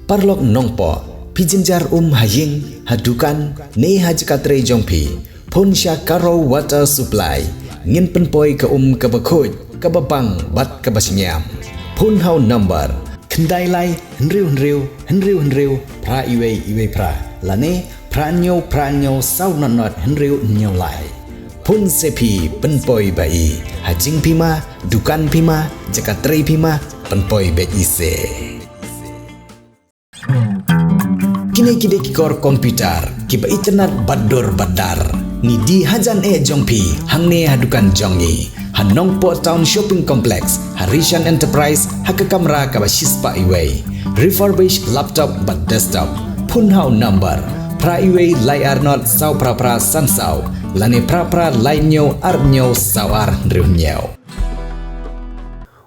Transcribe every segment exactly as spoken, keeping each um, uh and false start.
Paralok Nongpoh, phi jynjar um ha ïing, ha dukan, ne ha jaka trei jong phi, phone sha Karo Water Supply. Ngin pynpoi ka um kaba khuid, kaba bang bad kaba shngiam. Phone ha u number khyndai lai hynriew hynriew hynriew hynriew phra iwei iwei phra, lane phra hynñiew phra hynñiew saw nod nod hynriew hynñiew lai. Phone se phi, pynpoi ba i. Ha jingphi ma, dukan phi ma, jaka trei phi ma, pynpoi beit i se. Kine ki dei ki kor computer kiba itynnad bad dur bad dar. Ngi die hajan eh jong phi hangne ha dukan jong ngi ha Nongpoh Town Shopping Complex, ha Rishan Enterprise, ha ka kamra kaba shispah iwei. Refurbish laptop bad desktop. Phone ha u number phra iwei lai ar nod saw phra phra san saw, lane phra phra lai hynñiew ar hynñiew saw ar hynriew hynñiew.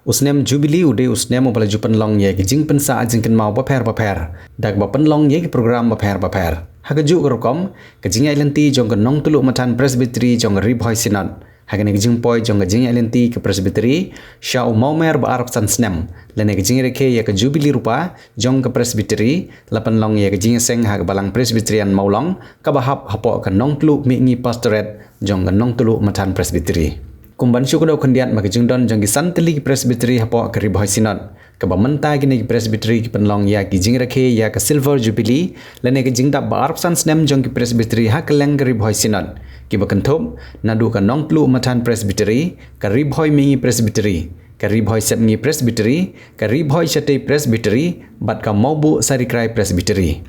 U snem Jubilee u dei u snem uba la ju pynlong ïa ki jingpynsah jingkynmaw bapher bapher da kaba pynlong ïa ki program bapher bapher. Ha kajuh ka rukom, ka jingïaid lynti jong ka Nongtluh Mathan Presbytery jong ka Ri Bhoi Synod. Ha kane ka jingpoi jong ka jingïaid lynti ka Presbytery sha u Mawmer ba arphew san snem, lane ka jingrakhe ïa ka Jubilee Rupa jong ka Presbytery, la pynlong ïa ka jingïaseng ha ka Balang Presbyterian Mawlong kaba hap hapoh ka Nongtluh Mihngi Pastorate jong ka Nongtluh Mathan Presbytery. Kum ban shu kdew khyndiat, ma ka jingdon jong ki san tylli ki Presbytery hapoh ka Ri Bhoi Synod, kaba mynta kine ki Presbytery ki pynlong ïa ki jingrakhe ïa ka Silver Jubilee, lane ka jingdap ba arphew san snem jong ki Presbytery ha kylleng ka Ri Bhoi Synod, kiba kynthup naduh ka Nongtluh Mathan Presbytery, ka Ri Bhoi Mihngi Presbytery, ka Ri Bhoi Sepngi Presbytery, ka Ri Bhoi Shatei Presbytery, bad ka Mawbuh Sarikrai Presbytery.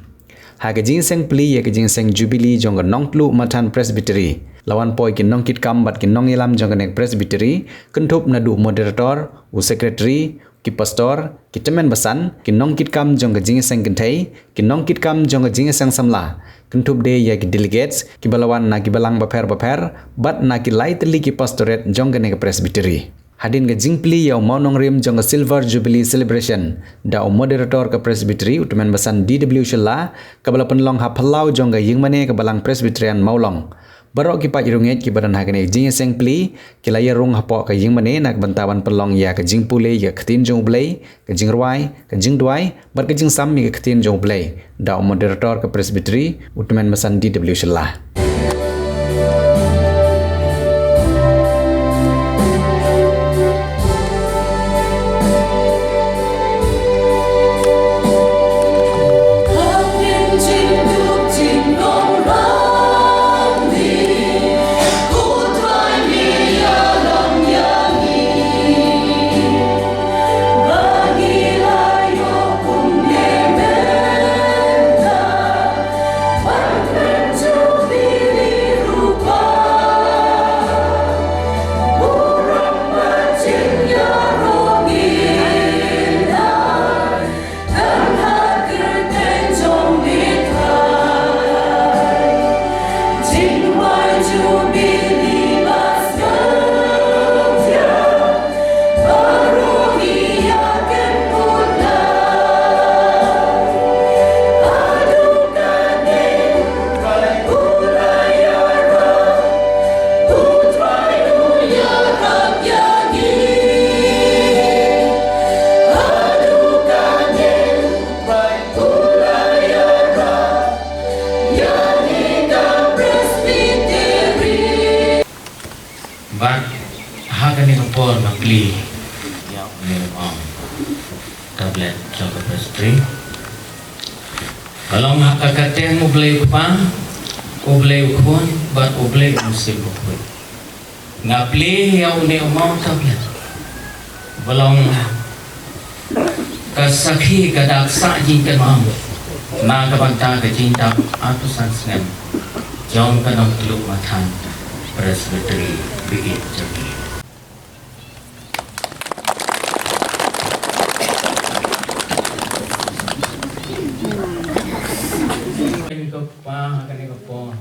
Ha ka jingïaseng pli ïa ka jingïaseng Jubilee jong ka Nongtluh Mathan Presbytery, la wan poi ki nongkitkam bad ki nongïalam jong kane ka Presbytery, kynthup naduh u moderator, u secretary, ki pastor, ki tymmen basan, ki nongkitkam jong ka jingïaseng kynthei, ki nongkitkam jong ka jingïaseng samla, kynthup de ïa ki delegates kiba la wan na ki balang bapher bapher bad na ki lai tylli ki pastorate jong kane ka Presbytery. Hadien ka jingpli ïa u mawnongrim jong ka Silver Jubilee Celebration da u moderator ka Presbytery, u tymmen basan D W Shylla, kaba la pynlong ha phyllaw jong ka ïingmane ka Balang Presbyterian Mawlong, baroh ki paid riewngeit kiba don ha kane ka jingïaseng pli ki la ïarung hapoh ka ïingmane na ka bynta ban pynlong ïa ka jingpule ïa ka ktien jong U Blei, ka jingrwai, ka jingduwai bad ka jingsam ïa ka ktien jong U Blei da u moderator ka Presbytery, u tymmen basan D W Shylla. Bad ha kane ka por nga plie ïa une u maw tablet jong ka Presbytery. Ka long ha ka kyrteng U Blei U Kpa, U Blei U Khun bad U Blei U Mynsiem Bakhuid. Nga plie ïa une u maw tablet ba long ka sakhi, ka dak sah jingkynmaw na ka bynta ka jingdap arphew san snem jong ka Nongtluh Mathan Presbytery Biit jong ngi. Kane ka kpa, kane ka por.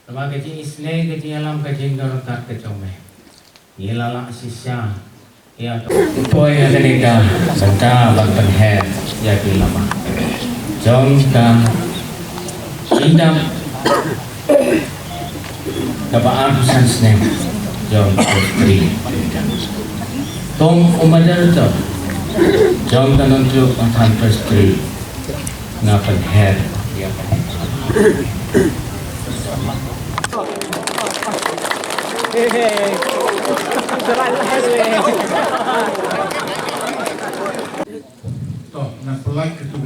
Namar ka jingisynei, ka jingïalam, ka jingdon ryngkat ka jong me, ngi la lah shisha ïa ka. Poi ha kane ka bynta ban pynher ïa ki lama jong ka jingdap kaba arphew san snem jong ka Presbytery. Kum u moderator jong ka Nongtluh Mathan Presbytery, Nga pynher ïa ka. To, nga pynlait ka tu.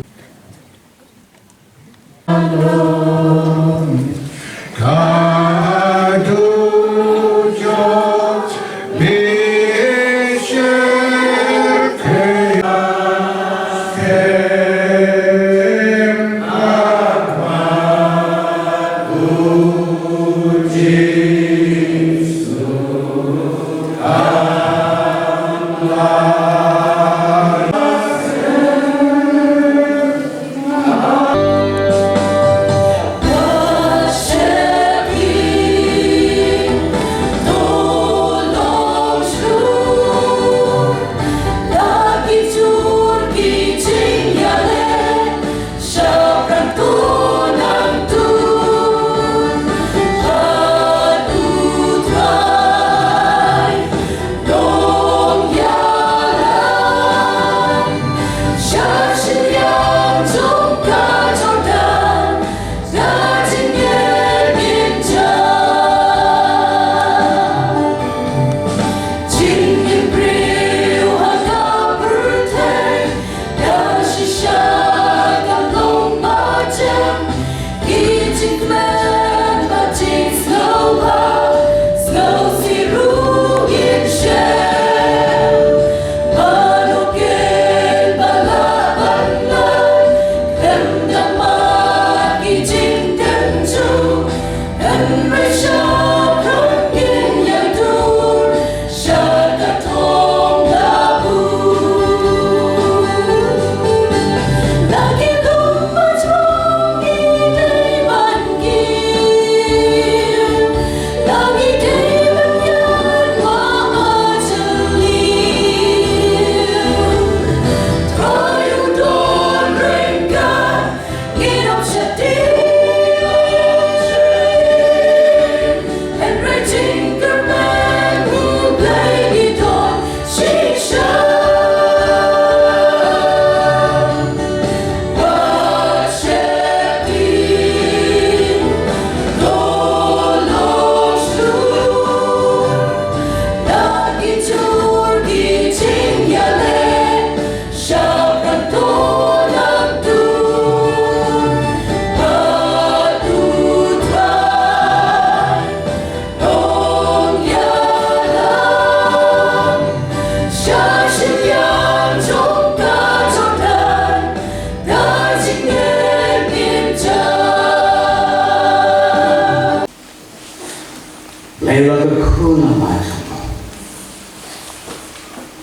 Lei la ka khun ama jong.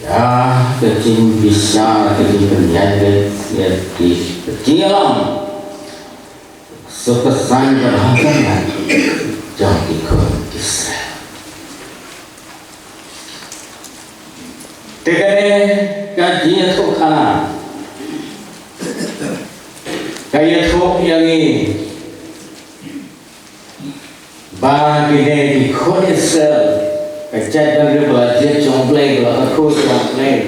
Ïa ka jingbishar, ka jingpynïaid, ïa ki, ka jingïalam. Sa ka saiñ ka bha ka ngai jong ki khun Israel. Te kane ka jingïathuhkhana ka ïathuh ïa ngi ba kine ki khun Israel, ka jaitbynriew ba la jied jong U Blei, ba la kyrkhu jong U Blei.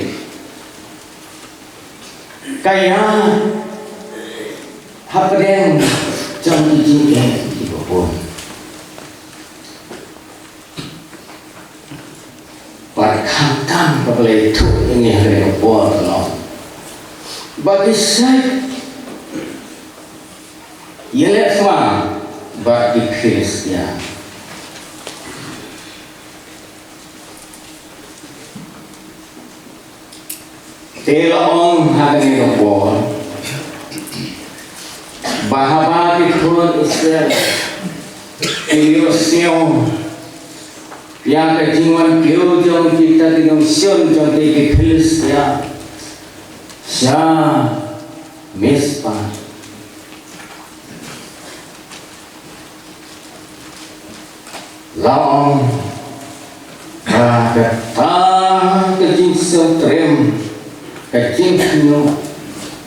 Ka ïa hapdeng jong ki jingeh kiba bun. Bad khamtam ba la ïathuh ïa ngi ha kane ka por ka long ba ki shait ïaleh thma bad ki Philistia. Te la ong ha kane ka por ba haba ki khun Israel ki ïohsngew ïa ka jingwan kiew jong kita ki nongshun jong ki Philistia sha Mizpa. La ong ba kata ka jingsngewtriem, ka jingkhynñiuh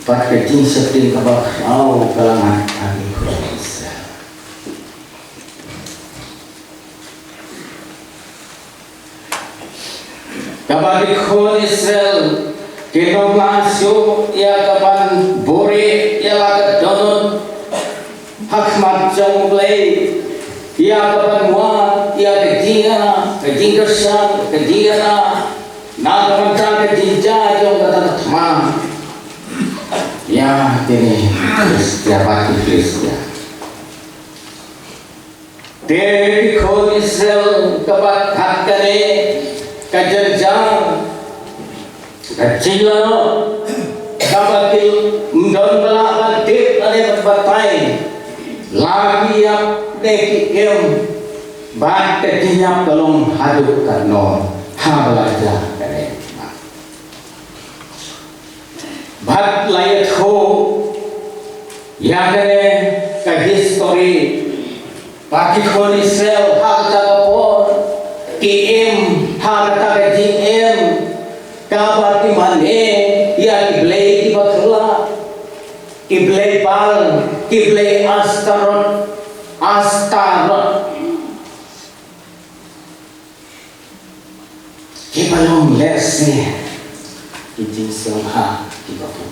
bad ka jingsheptieng kaba khraw ka la ngat ha ki khun Israel. Kaba ki khun Israel ki nang la shu ïa kaban buhrieh ïa la ka don khmat jong U Blei ïa ka ban wad ïa ka jingïa, ka jingkyrshan, ka jingïarap na ka bynta ka jingjia jong kata ka thma. Ïa kine ki Khristan bad ki Khristan. Te ki khun Israel, kaba kat kane ka jynjar, ka jinglaitluid, kaba kim don ba lah ban tip lane ban batai la ki ïap ne ki im, bad ka jingïap ka long haduh katno, haba la jia kane. Bad la ïathuh ïa kane ka history ba ki khun Israel ha kata ka por ki im ha kata ka jingim kaba ki mane ïa ki blei kiba khlad, ki blei Baal, ki blei Astarot, Astarot. Kiba long lehse ki jingsngewbha kiba bun.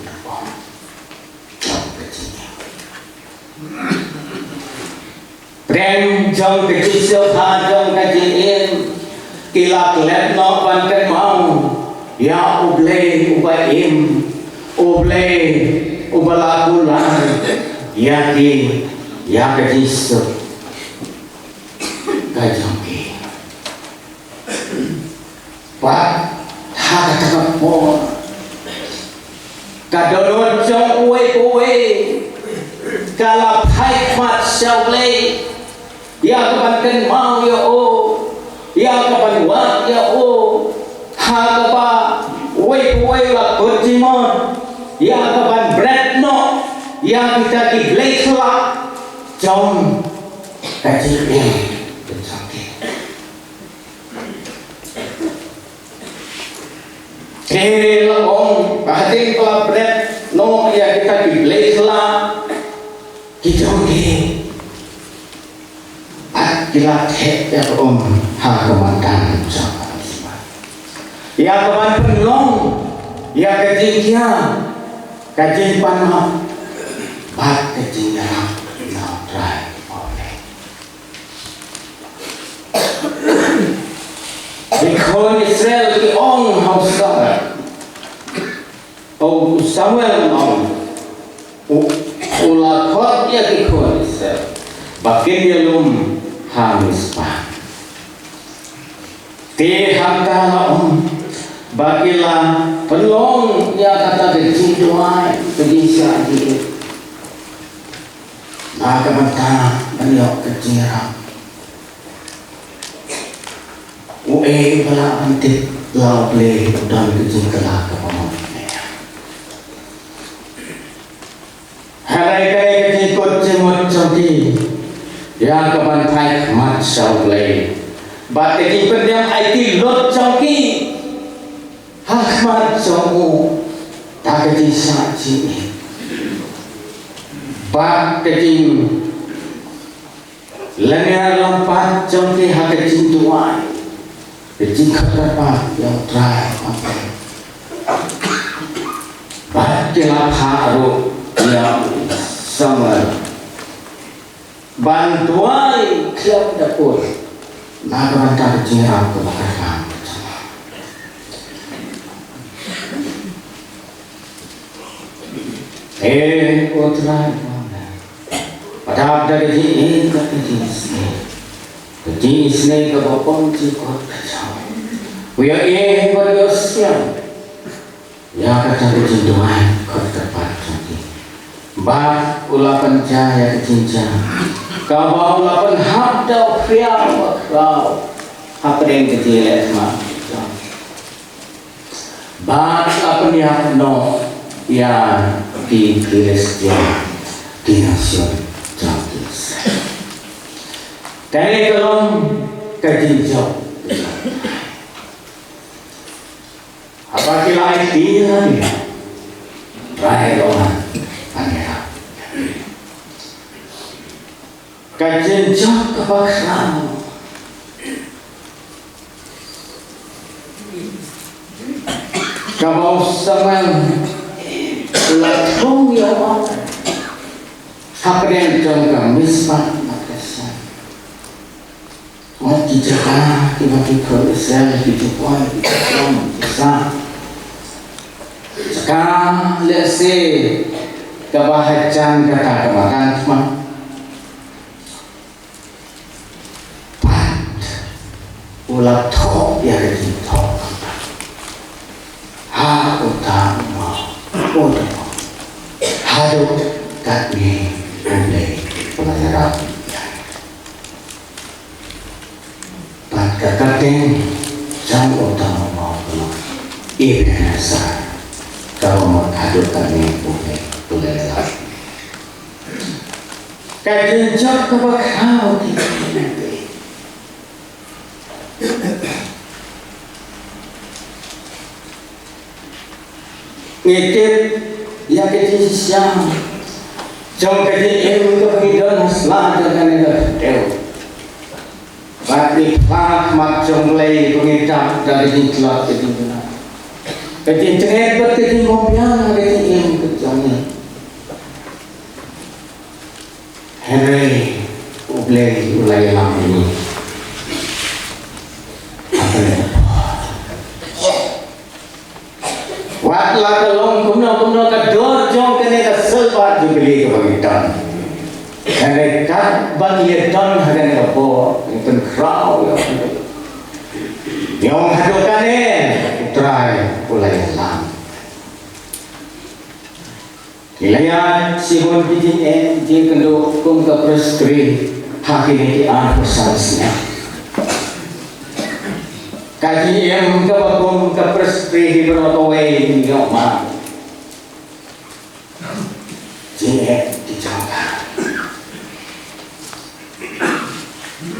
Jong ka jingim, pdeng jong ka jingsngewbha jong ka jingim, ki la klet noh ban kynmaw ïa U Blei uba im, U Blei uba la kular ïa ki, ïa ka jingsuk ka jong ki. Bad ha kata ka por, ka dohnud jong uwei pa uwei ka la phai khmat sha U Blei ïa ka ban kynmaw ïa u, ïa ka ban wad ïa u. Ha kaba uwei pa uwei u la kut jingmut ïa ka ban bret noh ïa kita ki blei khlad jong ka jingim ka jong ki. Te la ong ba hadien ba la bret noh ïa kita ki blei khlad ki jong ki, bad ki la thep ïa ka um ha ka madan jong ka, ïa ka ban pynlong ïa ka jingkhia, ka jingpanmap bad ka jingïarap na U Trai. Ki khun Israel ki ong ha u Samuel, u Samuel u ong, u, u la khot ïa ki khun Israel ba kin ïalum ha Mizpa. Te hangta la ong ba ki la pynlong ïa kata ka jingduwai, ka jingshah jied na ka bynta ban ïoh ka jingïarap. Uei uba lah ban tip, la U Blei u don ka jingkylla kaba mon ïa u. Hynrei kaei ka jingkut jingmut jong ki ïa ka ban phai khmat sha U Blei, bad ka jingpyndem aiti lut jong ki ha khmat jong u da ka jingshah jied, bad ka jing lyngngoh lympat jong ki ha ka jingduwai, ka jingkhot kyrpad ïa U Trai, bad ki la phah ruh ïa u Samuel ban duwai khlem da kut na ka bynta ka jingïarap kaba kyrpang. He ko Trai, padap da ka jingïeit bad ka jingisynei, ka jingisynei kaba bym jukut ka jong u, ïohi bad ïohsngew ïa kata ka jingduwai khot kyrpad jong ki. Bad u la pynjah ïa ka jingjia kaba u la pynhap da u phriang bakhraw hapdeng ka jingïaleh thma jong u. Bad la pynïap noh ïa ki Philistia, ki nation jong ki. Kane ka long ka jingjop. Haba ki la aiti ïa ki, Trai u ong, pynïap. Ka jingjop kaba khraw kaba u Samuel u la thung ïa u, Hapdeng jong ka Mizpah bad ka Shen. Wat ki jaka kiba ki khun Israel ki ju poi ki ju poi ki ju sah. Jaka lehse kaba hajan kata ka madan thma. Bad u la thoh ïa ka jingthoh ha uta u maw, uta u maw, haduh katne U Blei u la ïarap ïa ngi. Bad ka kyrteng jong uta u maw ka long Ebenezer, kaba mut haduh katne U Blei u la ïarap. Ka jingjop kaba khraw ki. Ngi tip ïa ka jingshisha jong ka jingim kaba ngi don ha sla jong kane ka pyrthei. Bad ngi phla khmat jong U Blei ba ngi dap da ka jingtlot ka jingduna, ka jingtngit bad ka jingbymbiang ha ka jingim ka jong ngi. Hynrei U Blei u la ïalam ïa ngi. Wat la ka long kumno kumno ka dor jong kane ka silver jubilee kaba ngi don. Hynrei katba ngi ïa don ha kane ka bor ngi pynkhraw ïa U Blei. Ïa ong haduh kane U Trai u la ïalam. Ngi la ïaid shibun ki jingim jingkynduh kum ka presbytery ha kine ki arphew san snem. Ka jingim kaba kum ka presbytery hi baroh kawei ngi ïoh man jingeh ki jong ka.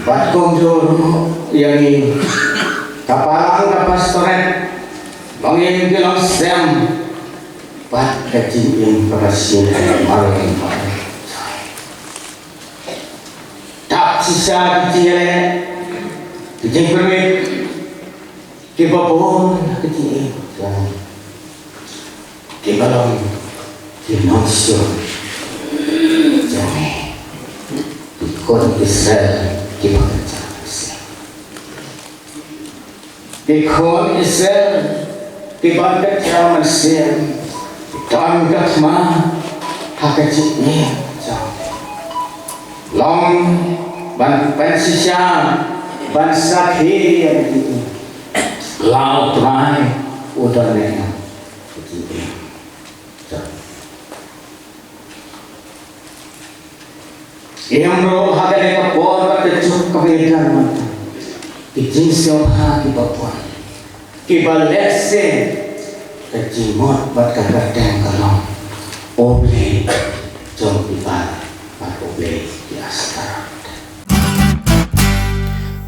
Bad kumjuh ruh ïa ngi, ka balang ka pastorate, ba ngim ki long sem bad ka jingim kaba shisha marwei marwei. Dap shisha ki jingeh, ki jingpyrmit, kiba bun ha ka jingim jong ngi, kiba long ki nongshun jong ngi, ki khun Israel kiba kynja mynsiem. Ki khun Israel kiba kynja mynsiem, ki don ka thma ha ka jingim jong ngi. Long ban pynshisha, ban sakhi ïa ka jingim. La U Trai u don ne em ha ka jingim jong ngi. Im ruh ha kane ka por bad ka juk kaba ïadon mynta, ki jingsngewbha kiba bun, kiba lehse ka jingmut bad ka kyrteng ka long U Blei jong ki bar bad U Blei ki Astarot.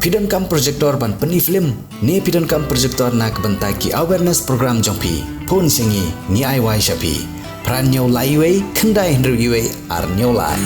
Phi donkam projector ban pyni film ne phi donkam projector na ka bynta ki awareness program jong phi? Phone sha ngi, ngi ai wai sha phi. Phra hynñiew lai wei, khyndai hynriew wei, ar hynñiew lai.